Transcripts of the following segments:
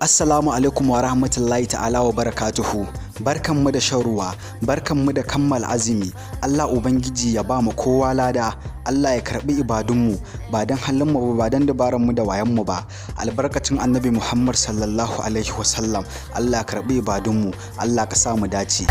Assalamu alaikum wa rahmatullahi ta'ala wa barakatuhu. Barkanmu da shan ruwa, barkanmu da kammala azumi. Allah Ubangiji ya ba mu kowa lada, Allah ya karɓi ibadunmu, ba don halinmu ba, ba don dabararmu da wayonmu ba. Albarkacin Annabi Muhammad sallallahu alaihi wasallam, Allah ya karɓi ibadunmu, Allah ka sa mu dace.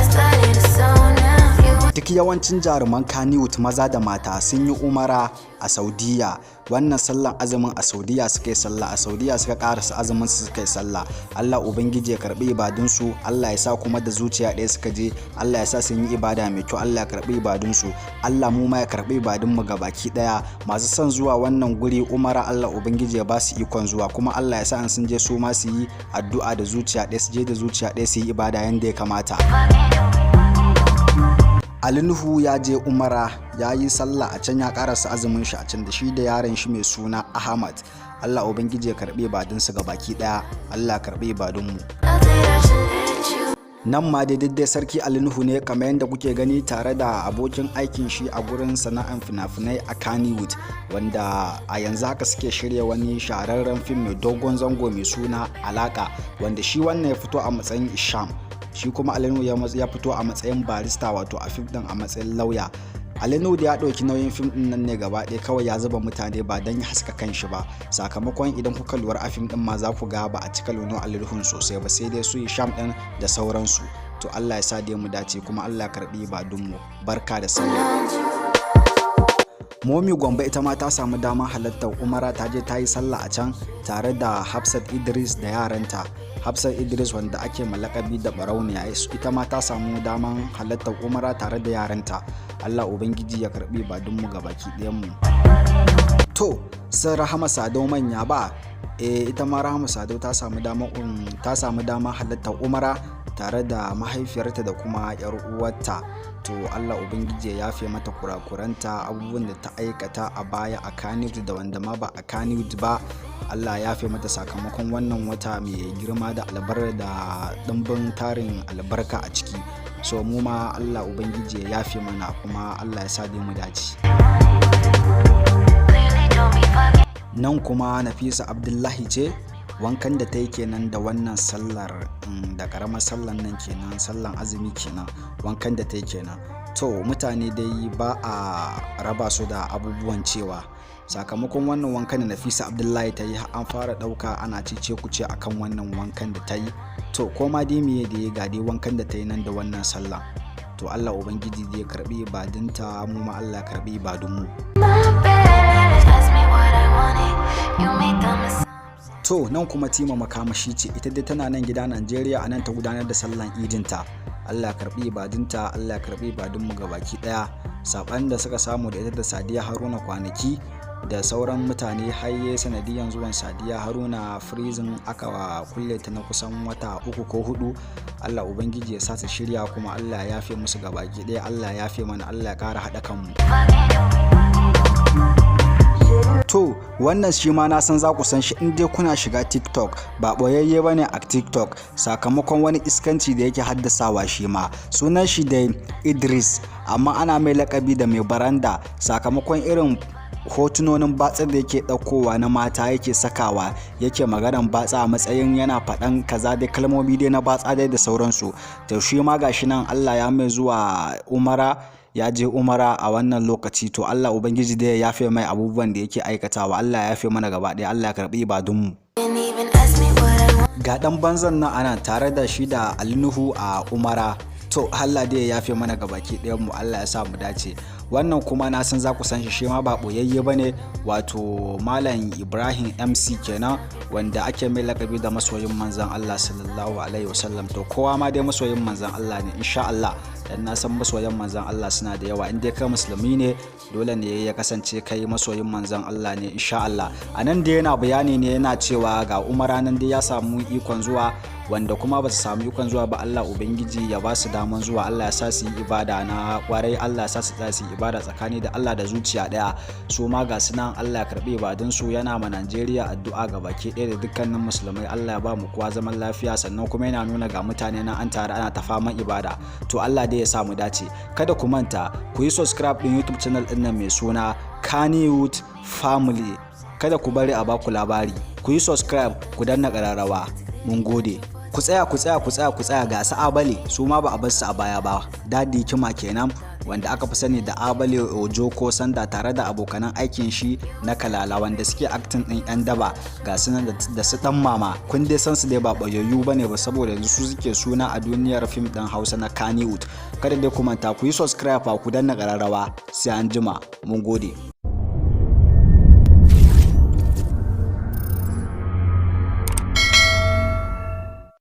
Duk yawancin jaruman Kannywood maza da mata sun yi umara a Saudiya. Wannan sallan azumin a Saudiya suka yi sallah, a Saudiya suka karasa azumin su, suka yi sallah. Allah Ubangiji ya karbi ibadunsu, Allah ya sa kuma da zuciya ɗaya suka je, Allah ya sa sun yi ibada mai kyau, Allah ya karbi ibadunsu, Allah mu ma ya karbi ibadunmu baki ɗaya. Masu son zuwa wannan guri umara, Allah Ubangiji ya ba su ikon zuwa, kuma Allah ya sa in sun je su ma su yi addu'a da zuciya ɗaya, su je da zuciya ɗaya, su yi ibada yanda ya kamata. Ali Nuhu ya je umara, ya yi sallah a can, ya karasa azumin shi a can da shi da yaron shi mai suna Ahmad. Allah Ubangiji ya karbe ibadunsu ga baki daya, Allah ya karbe ibadunmu. Nan ma dai dai Sarki Ali Nuhu ne kamar yadda kuke gani tare da abokin aikin shi a gurin sana'an fina-finai a Kannywood, wanda a yanzu haka suke shirya wani shahararren fim mai dogon zango mai suna Alaka, wanda shi wannan ya fito a matsayin Isham, shi kuma Ali Nuhu ya fito a matsayin barista, wato a fim din a matsayin lauya. Ali Nuhu da ya ɗauki nauyin fim din nan ne gaba ɗaya, kawai ya zuba mutane ba don ya haska kan shi ba, sakamakon idan kuka lura a fim din ma za ku ga ba a cika nuno Ali Nuhun sosai ba, sai dai su Isham din da sauransu. To, Allah ya sa dai mu dace, kuma Allah ya karbi ibadunmu. Barka da sallah. Momi Gombe ita ma ta samu damar halartar umara, ta je ta yi sallah a can tare da Hafsat Idris da yaranta. Hafsat Idris, wanda ake malakabi da Barauniya, ita ma ta samu damar halartar umara tare da yaranta. Allah Ubangiji ya karbi ibadunmu gabaki ɗayanmu. To, sun Rahama Sadau manya ba? Eh, ita ma Rahama Sadau ta samu dama halartar umara tare da mahaifiyarta da kuma yar uwarta. To, Allah Ubangiji ya yafe mata kurakuranta, abubuwan da ta aikata a baya a Kannywood da wanda ma ba a Kannywood ba. Allah ya yafe mata sakamakon wannan wata mai girma da albar da ɗimbin tarin albarka a ciki. So mu ma Allah Ubangiji ya yafe mana, kuma Allah ya sa dai mu dace. Nan kuma Nafisa Abdullahi ce, wankan da ta yi kenan da wannan sallar, da karamar sallan nan kenan, sallan azumi kenan, wankan da ta yi kenan. To, mutane dai ba a raba su da abubuwan cewa. Sakamakon wannan wankan da Nafisa Abdullahi ta yi, an fara ɗauka ana cece kuce akan wannan wankan da ta yi. To, koma dai miye da ya ga dai wankan da ta yi nan da wannan sallah. To, Allah Ubangiji zai karbi ibadunta, mu ma Allah karbi ibadunmu. Ask me what I wanted. You made the mistake. To, nan kuma Tima Makamashi ce, ita dai tana nan gida Najeriya, a nan ta gudanar da sallan idinta. Allah karbi ibadunta, Allah karbi ibadunmu gabaki daya. Saban da suka samu da ita da Sadiya Haruna kwanaki da sauran mutane, har yayi sanadiyan zuwan Sadiya Haruna prison, aka kulle ta na kusan wata 3 ko 4. Allah Ubangiji ya sa su shirya, kuma Allah ya yafe musu gabaki daya, Allah ya yafe mana, Allah ya kara haɗa kanmu. To, wannan shi ma na san za ku san shi in dai kuna shiga TikTok, ba ɓoyayye ba ne a TikTok, sakamakon wani iskanci da yake haddasawa shi ma. Sunan shi dai Idris, amma ana mai lakabi da Mai Baranda, sakamakon irin hotunonin batsa da yake ɗaukowa na mata yake sakawa, yake maganan batsa a matsayin yana faɗan kaza dai, kalmomi dai na batsa dai da sauransu. To, shi ma gashi nan Allah ya mai zuwa umara, ya je umara a wannan lokaci. To, Allah Ubangiji dai ya yafe mai abubuwan da yake aikatawa, Allah ya yafe mana gaba ɗaya, Allah ya karɓi ibadunmu. Didn't even ask me what I want. Ga ɗan banzan nan ana tare da shi da Ali Nuhu a umara. To, Allah dai ya yafe mana gabaki ɗayan mu, Allah ya sa mu dace. Wannan kuma na san za ku san shi, shi ma ba ɓoyayye ba ne, wato Malam Ibrahim MC kenan, wanda ake mai lakabi da masoyin Manzon Allah sallallahu alaihi wasallam. To, kowa ma dai masoyin Manzon Allah ne insha Allah, dan na san masoyan Manzon Allah suna da yawa. In dai kai musulmi ne, dole ne ya kasance kai masoyin Manzon Allah ne insha Allah. A nan dai yana bayani ne, yana cewa ga umara nan dai ya samu ikon zuwa, wanda kuma ba su samu ikon zuwa ba, Allah Ubangiji ya ba su daman zuwa, Allah ya sa su yi ibada na kwarai, Allah ya sa su tsaya su yi ibada tsakani da Allah da zuciya daya. Su ma ga su nan, Allah ya karbi ibadun su. Yana ma Najeriya addu'a ga baki ɗaya da dukkanin musulmai, Allah ya ba mu kowa zaman lafiya. Sannan kuma yana nuna ga mutane nan an tare ana ta faman ibada. To, Allah dai ya sa mu dace. Kada ku manta ku yi subscribe din YouTube channel din nan mai suna Kannywood Family. Kada ku bari a baku labari, ku yi subscribe, ku danna ƙararrawa. Mun gode. Ku tsaya, ku tsaya, ku tsaya, ku tsaya. Ga su Abale, su ma ba a bar su a baya ba. Dadi Kima kenan, wanda aka fi sani da Abale Ojo ko Sanda, tare da abokanan aikin shi na Kalala, wanda suke acting din yan daba. Ga su nan da su Dan Mama. Kun dai san su dai, ba bayayyu bane ba, saboda yanzu su suke suna a duniyar fim din Hausa na Kannywood. Kada dai ku manta ku yi subscribe, ku danna kararrawa. Sai an jima, mun gode.